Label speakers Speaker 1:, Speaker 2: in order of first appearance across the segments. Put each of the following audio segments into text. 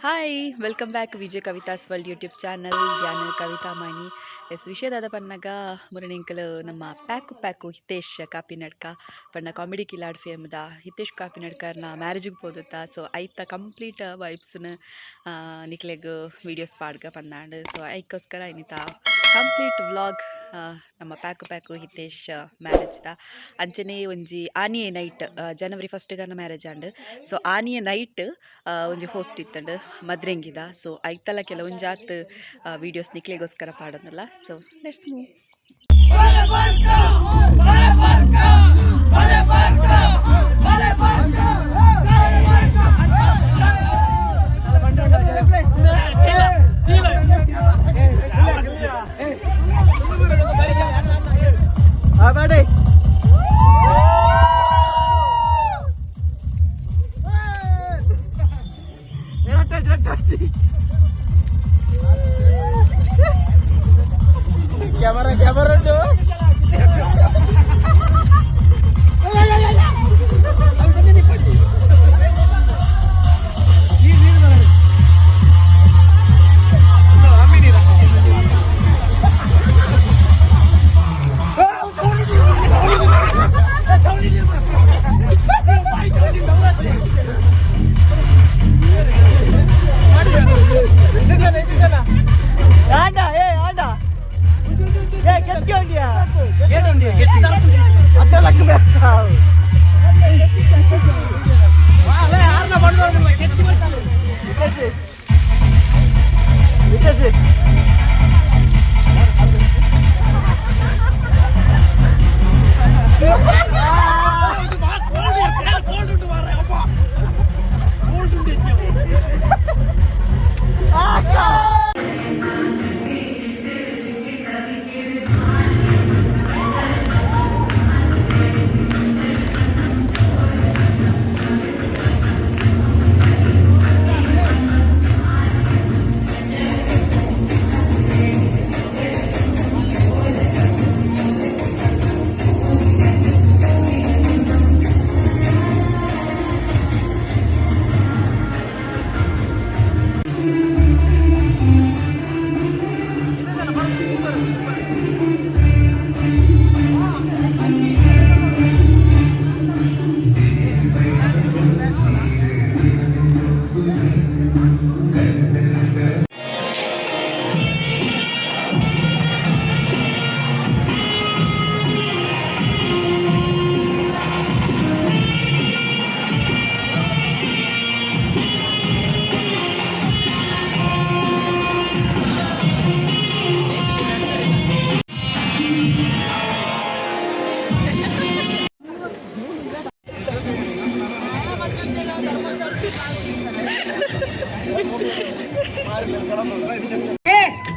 Speaker 1: Hi, welcome back Vijay Kavitha's world YouTube channel. ಯಾನ್ ಕವಿತಾ ಮಾಣಿ. S, ವಿಷಯದಾದ ಪನ್ನಗ ಮುರಣಿಂಕಲ್ ನಮ್ಮ ಪ್ಯಾಕು ಪ್ಯಾಕು ಹಿತೇಶ್ ಕಾಪಿನಡ್ಕ ಪಂಡ ಕಾಮಿಡಿ ಕಿಲಾಡ್ ಫೇಮ್ದ ಹಿತೇಶ್ ಕಾಪಿನಡ್ಕರ್ನ ಮ್ಯಾರೇಜಿಗೆ ಪೋದುತ್ತ. ಸೊ ಐತ ಕಂಪ್ಲೀಟ್ ವೈಬ್ಸ್ನ ನಿಕ್ಲೆಗ್ ವೀಡಿಯೋಸ್ ಪಾಡ್ಗ ಪನ್ನಾಂಡ್. ಸೊ ಐಕ್ಕೋಸ್ಕರ ಇನ್ನಿತ ಕಂಪ್ಲೀಟ್ ವ್ಲಾಗ್ ನಮ್ಮ ಪ್ಯಾಕು ಪ್ಯಾಕು ಹಿತೇಶ್ ಮ್ಯಾರೇಜ್ದ. ಅಂಚನೆ ಒಂಜಿ ಆನಿಯೆ ನೈಟ್, ಜನವರಿ ಫಸ್ಟ್ಗನ್ನ ಮ್ಯಾರೇಜ್ ಆಂಡ್. ಸೊ ಆನಿಯೆ ನೈಟ್ ಒಂಜಿ ಹೋಸ್ಟ್ ಇತ್ತಂಡು ಮದ್ರೆಂಗಿದ. ಸೊ ಐತಲ ಕೆಲವೊಂಜಾತ್ ವೀಡಿಯೋಸ್ ನಿಕ್ಲೆಗೋಸ್ಕರ ಪಾಡೋದಲ್ಲ. So let's move.
Speaker 2: Camera camera.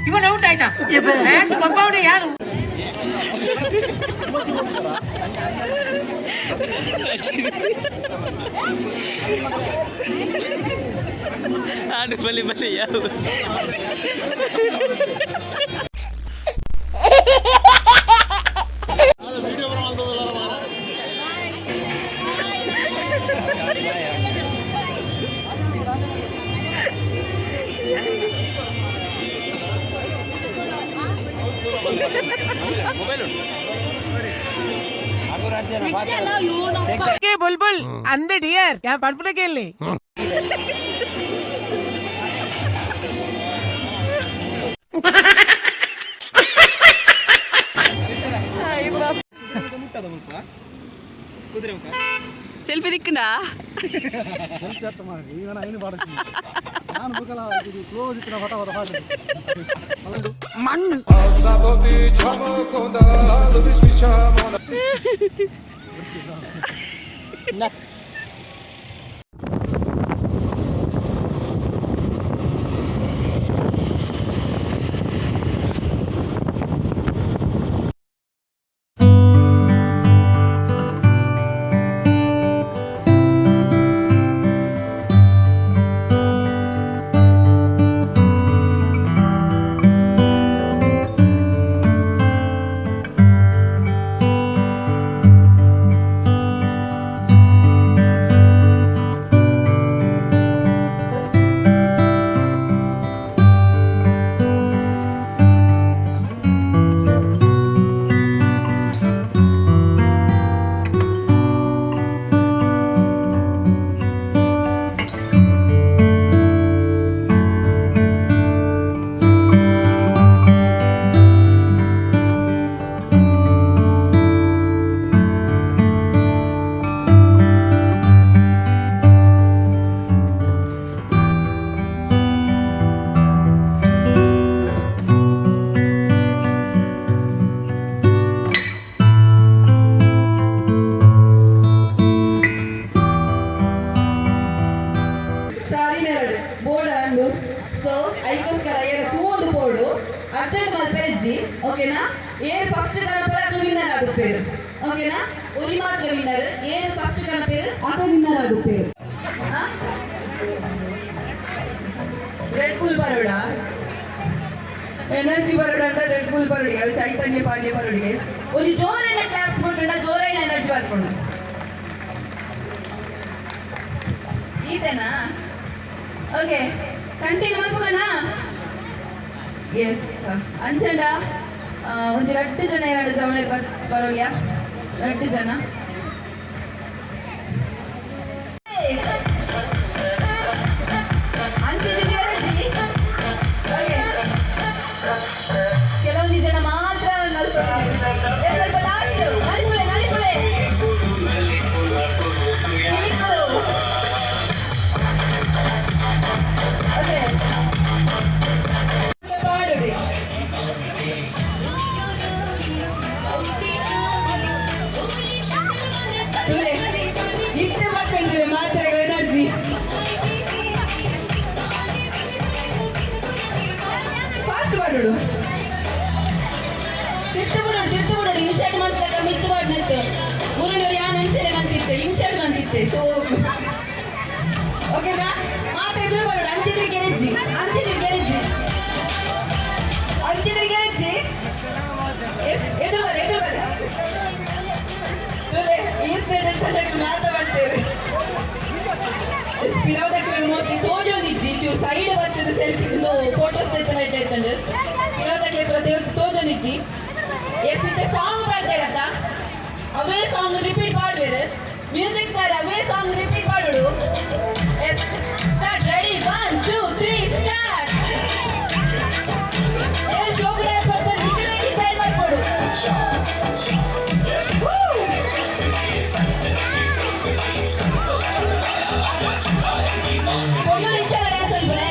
Speaker 3: ಇವನ್ ಔಟ್ ಆಯ್ತಾ? ಮ್ಯಾಚ್ ಕಂಪೌಂಡ್ ಯಾರು?
Speaker 4: ಆಡು ಬಲಿ ಬಲಿ ಯಾವ.
Speaker 3: ಬುಲ್ಬುಲ್ ಅಂದ ಡಿಯರ್ ಯಾ ಪನ್ಪುನಕ್ಕೆ ಇಲ್ಲಿ.
Speaker 1: ಸೆಲ್ಫಿ ದಿಕ್ಕನಾ? ಸೊ ಐಕೋಸ್ಕರ ಏರು ತೂಂದು ಪೋಡು ಅರ್ಜೆಂಟ್ ಮಲ್ಪೆರೆಜ್ಜಿ ಓಕೆನಾ? ಏರು ಫಸ್ಟ್ ಕನಪರ ಅದು ವಿನ್ನರ್ ಆಗುತ್ತೇರು, ಓಕೆನಾ? ಒರಿ ಮಾತ್ರ ವಿನ್ನರ್. ಏರು ಫಸ್ಟ್ ಕನಪೇರು ಅದು ವಿನ್ನರ್ ಆಗುತ್ತೇರು. ರೆಡ್ ಬುಲ್ ಬರೋಡ, ಎನರ್ಜಿ ಬರೋಡ ಅಂತ ರೆಡ್ ಬುಲ್ ಬರೋಡಿ, ಅವು ಚೈತನ್ಯ ಪಾಲ್ಯ ಬರೋಡಿ. ಒಂದು ಜೋರೈನ ಕ್ಲಾಪ್ಸ್ ಕೊಟ್ಟುಂಡ ಜೋರೈನ ಎನರ್ಜಿ ಬರ್ಕೊಂಡು ಈತನಾ? ಓಕೆ, ಕಂಟಿನ್ಯೂ ಮಲ್ಪುಗನಾ? ಎಸ್, ಅಂಚಂಡ ಒಂಜಿ ರಡ್ಡು ಜನ ಎರಡು ಜವನೆ ಬರೋಲ್ಯಾ? ರಡ್ಡು ಜನ. ಅಂಚಿನ ಎನರ್ಜಿ. ಓಕೆ, ಕೆಲವೊಂದು ಜನ ಮಾತ್ರ ನಲ್ಕೊಂಡು. ಏ, ಸ್ವಲ್ಪ ಲಾಸ್ಟ್ ನಲಿಪುಳೆ ನಲಿಪುಳೆ ಕಿವಿಗಳು. ಓಕೆ, ಪಾಡುಡಿ. ತುಲೆ ಇತ್ತೆ ಮಕ್ಕಳಿಗೆ ಮಾತ್ರ ಎನರ್ಜಿ ಫಾಸ್ಟ್ ಮಾಡುಡು. ತಿತ್ತು ಬಿಡೋಡು, ತಿತ್ತು ಬಿಡೋಡು. ಇನ್ಶರ್ಟ್ ಮಂತ್ಲಕ ಮಿತ್ತು ಮಾಡಿನತ್ತೆ ಮುರುಳೂರು ಯಾನ್ ಅಂಚನೆ ಮಂತಿತ್ತೆ, ಇನ್ಶರ್ಟ್ ಮಂತಿತ್ತೆ. ಸೊ ಓಕೆನಾ? ಮಾತಾಡಿದ್ರೆ ಬರೋಡು. ಅಂಚಿದ್ರೆ ಗೆರೆಜ್ಜಿ, ಅಂಚಿದ್ರೆ ಗೆರೆಜ್ಜಿ, ಅಂಚಿದ್ರೆ ಗೆರೆಜ್ಜಿ. ಎಸ್, ಎದುರು ಬರ, ಎದುರು ಬರ. ತುಲೆ ಈ ಸೈಡ್ ಸಣ್ಣ ಮಾತಾ ಬರ್ತೇವೆ. ಎಸ್, ಪಿರವದಕ್ಕೆ ಮೋಸ್ಟ್ಲಿ ತೋಜೊಂದಿಜ್ಜಿ. ಚೂರು ಸೈಡ್ ಬರ್ತದೆ. ಸೆಲ್ಫಿ ಫೋಟೋಸ್ ತೆತ್ತನ ಇಟ್ಟೈತಂಡು ಪಿರವದಕ್ಕೆ ಪೂರ ತೋಜೊಂದಿಜ್ಜಿ. ಎಸ್, ಇತ್ತೆ ಸಾಂಗ್ ಪಾಡ್ತೇರತ್ತ, ಅವೇ ಸಾಂಗ್ ರಿಪೀಟ್ ಪಾಡ್ವೇರು. ಮ್ಯೂಸಿಕ್ ದಾರ ಅವೇ ಸಾಂಗ್ ರಿಪೀಟ್ ಪಾಡೋಡು. Yes, start. Ready, 1, 2, 3, start. ಏ ಶೋಭ ಬರ್ತಾರೆ, ಸೈಡ್ ಮಾಡ್ಕೊಡು. Woo! ಪೊಣ್ಣು ಇಂಚಲ ಡ್ಯಾನ್ಸ್ ಅಲ್ಪನೆ.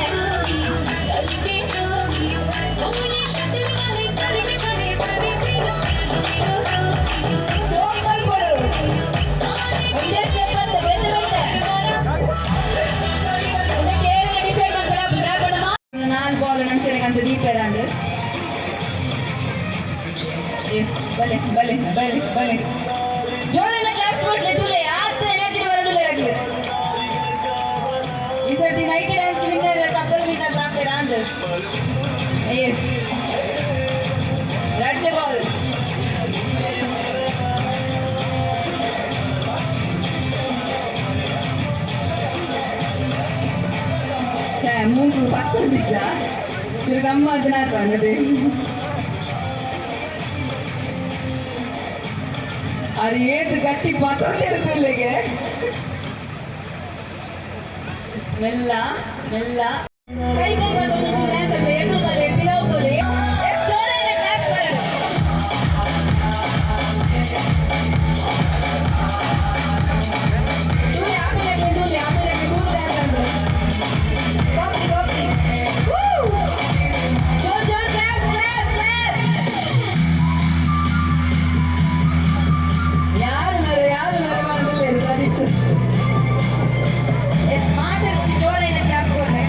Speaker 1: ಶೋಕ್ ಮಾಡ್ಕೊಡು. ಒಂದೇ ಸ್ಟೆಪ್ ಅಂತ ಬೆಂದು ಬೆಂದೆ. ಒಂದಕ್ಕೆ ಏಳು ಡಿಸೈಡ್ ಮಾಡ್ಕೊಡ ಬಿಡಾಕೊಡಮ. ನಾಲ್ ಬಾಲ್ ನಂಚನೆ ಕಂತ ದೀಪೇರಾಂಡ್. ಎಸ್, ಬಲೆ ಬಲೆ ಬಲೆ ಬಲೆ. ಜೋರೆಲ್ಲ ಕ್ಲಾಪ್ಸ್ ಕೊಡ್ಲೆ. ತುಲೆ ಆತ್ ಎನರ್ಜಿ ಬರೋದಿಲ್ಲ ಆಗಲಿ. ಈ ಸರ್ತಿ night dance winner, couple winner ಲಾಪೇರ ಅಂದ್. ಎಸ್, ರಡ್ಡ್ ಬಾಲ್. ಶೇ, ಮೂಗು ಪತ್ತೊಂದಿದ್ದ ತಿರುಗಮ್ಮ ಅದನ್ನ ಅನ್ನದೆ. ಅದು ಏತು ಗಟ್ಟಿ ಪತ್ತೊಂದಿರ್ತಲ್ಲಿಗೆ. ಮೆಲ್ಲ ಮೆಲ್ಲ ಕೈ ಕೈ ಬಂದು ಡ್ಯಾನ್ಸ್ ಅಂತ. ಎದುರು ಬಲೆ, ಪಿಲವು ಬಲೆ. ಎಸ್, ಜೋರಾಗಿ ಕ್ಲಾಪ್ಸ್ ಮಾಡೋಣ. ತೂಲೆ ಆಪಿಲಕ್ಕೆ, ತೂಲೆ ಆಪಿಲಕ್ಕೆ, ತೂಲು ಡ್ಯಾನ್ಸ್ ಅಂದ್ರೆ. ಕಾಪಿ ಕಾಪಿ. Woo! ಜೋರ್ ಜೋರ್ ಕ್ಲಾಪ್ಸ್, ಕ್ಲಾಪ್ಸ್, ಕ್ಲಾಪ್ಸ್. ಯಾರು ಮರ, ಯಾರು ಮರ ಮಾಡೋದಿಲ್ಲ ಪ್ರದೀಪ್ ಸರ್. ಎಸ್, ಮಾತಾಡಿ. ಜೋರಾಗಿ ಕ್ಲಾಪ್ಸ್ ಕೊಡ್ರೆ.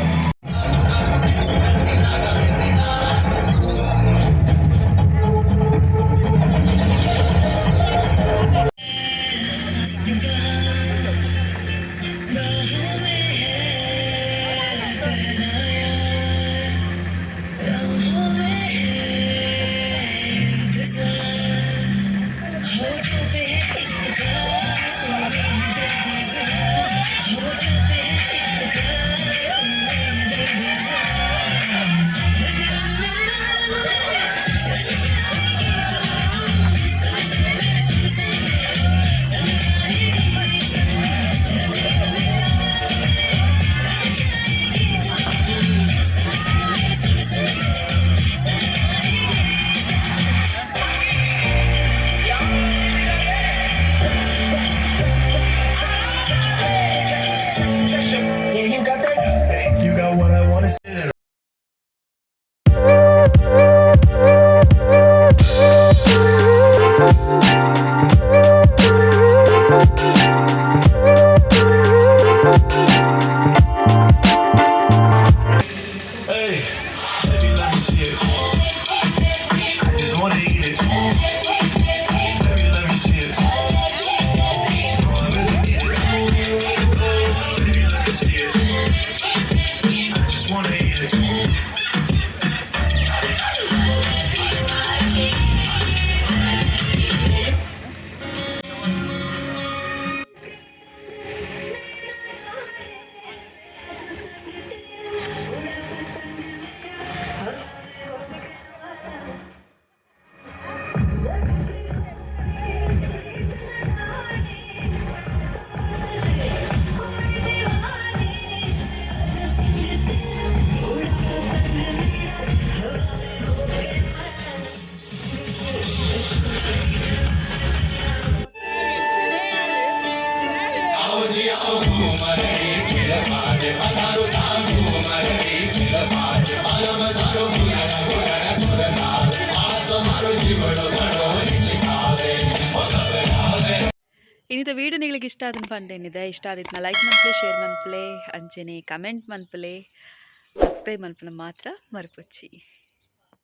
Speaker 1: ಇನ್ನಿತ ವೀಡಿಯೋ ನಿಗಳಿಗೆ ಇಷ್ಟ ಆದನ್ ಪಂದೇನಿದೆ. ಇಷ್ಟ ಆದಿತ್ನ ಲೈಕ್ ಮನ್ಪಲೆ, ಶೇರ್ ಮನ್ಪಲೆ, ಅಂಚೆನೆ ಕಮೆಂಟ್ ಮನ್ಪಲೆ, ಸಬ್ಸ್ಕ್ರೈಬ್ ಮನ್ಪಲೆ ಮಾತ್ರ ಮರ್ಪೊಚ್ಚಿ.